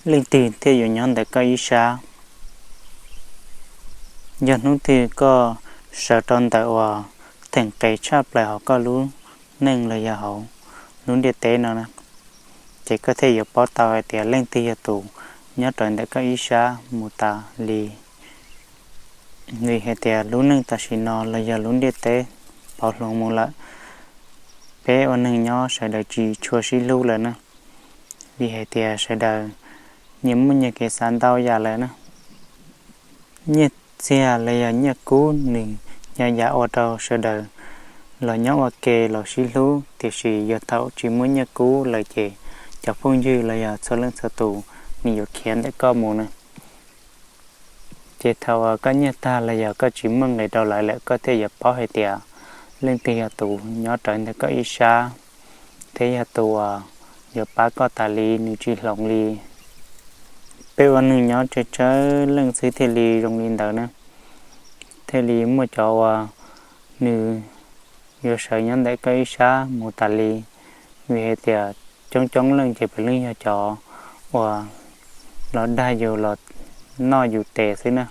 Leej twg thiaj yuav nyob ntawm koj ib sab? Yog hnub twg koj sawv rau ntawm uas theem qes tshaj plaws hauv koj lub neej los yog hauv lub ntiaj teb no na, ces koj thiaj yuav paub tau hais tias leej twg yog tus nyob rawv ntawm koj ib sab mus tas li. Vim hais tias lub neej tam sim no los yog lub ntiaj teb pauv hloov mus lawm, peb ua neeg nyob sawv daws tsis tshua sib hlub lawm na. Vim hais tias sawv daws nyias muaj nyias kev xav ntau yam lawm na. Nyiaj txiag los yog nyiaj kub nws yog yam ua rau sawv daws los nyob ua ke los sib hlub, tiam sis yog thaum tsis muaj nyiaj kub lawm ces cov phooj ywg los yog txhua leej txhua tus nws yuav khiav ntawm koj mus na. Ces thaum uas koj nyiaj tag los yog koj tsis muaj nqis rau lawv lawm, koj thiaj yuav paub hais tias leej twg yog tus nyob rawv ntawm koj ib sab, thiab yog tus uas yuav pab koj tas li, nws tsis hloov li. Peb ua neeg nyob tsawg tsawg leej xwb thiaj li zoo li ntawd na, thiaj li muaj cov uas nws yuav sawv nyob ntawm koj ib sab mus tas li. Vim hais tias coob coob leej ces puav leej yog cov uas los dag yus los noj yus tes xwb na.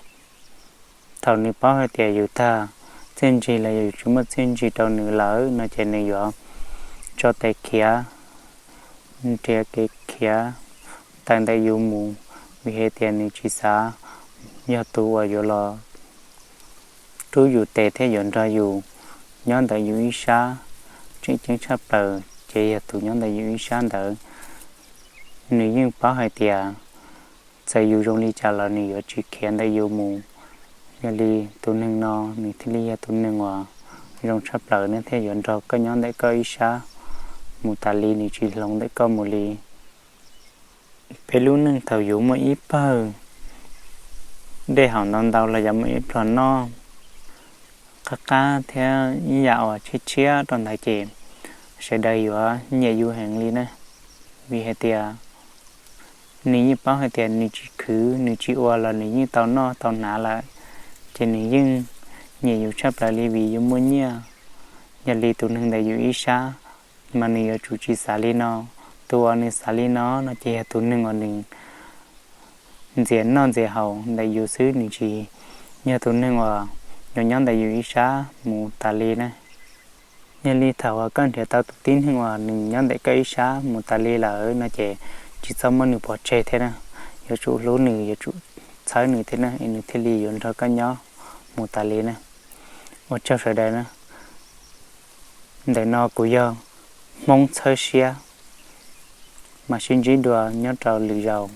Thaum nws paub hais tias yus tag txiaj ntsig los yus tsis muaj txiaj ntsig rau nws lawm no ces nws yuav tso tes khiav, nrhiav kev khiav tawm ntawm yus mus, vim hais tias nws tsis xav yog tus uas yuav los rub yus tes thiab yuav nrog yus nyob ntawm yus ib sab. Tseem ceeb tshaj plaws ces yog tus nyob ntawm yus ib sab ntawd, nws yeej paub hais tias txawm yus zoo li cas los nws yuav tsis khiav ntawm yus mus. Yog li tus neeg no nws thiaj li yog tus neeg uas zoo tshaj plaws, nws thiaj yuav nrog koj nyob ntawm koj ib sab mus tas li, nws tsis hloov ntawm koj mus li. Peb lub neej thaum yus muaj ib pawg dej haus ntau ntau los yog muaj ib pluag noj qab qab thiab ib yam uas tshiab tshiab rau ntawd ces sawv daws yuav nyiam yus heev li na. Vim hais tias nws yeej paub hais tias nws tsis khwv nws tsis ua los nws yeej tau noj tau hnav lawm, ces nws yeej nyiam yus tshaj plaws li vim yus muaj nyiaj. Yog li tus neeg ntawm yus ib sab mas nws yuav tsum tsis xav li no. Tus uas nws xav li no no ces yog tus neeg uas nws ntxias noj ntxias haus ntawm yus xwb, nws tsis yog tus neeg uas yuav nyob ntawm yus ib sab mus tas li na. Yog li thaum uas koj nrhiav tau tus tib neeg uas nws nyob ntawm koj ib sab mus tas li lawm no ces tsis txhob muab nws pov tseg thiab na. Yuav tsum hlub nws, yuav tsum txhawb nws thiab na, es nws thiaj li yuav nrog koj nyob mus tas li na. Ua tsaug sawv daws na. Ntawm no kuv yog Hmoob Txhawb Siab, mam sib ntsib dua nyob rau lwm zaus.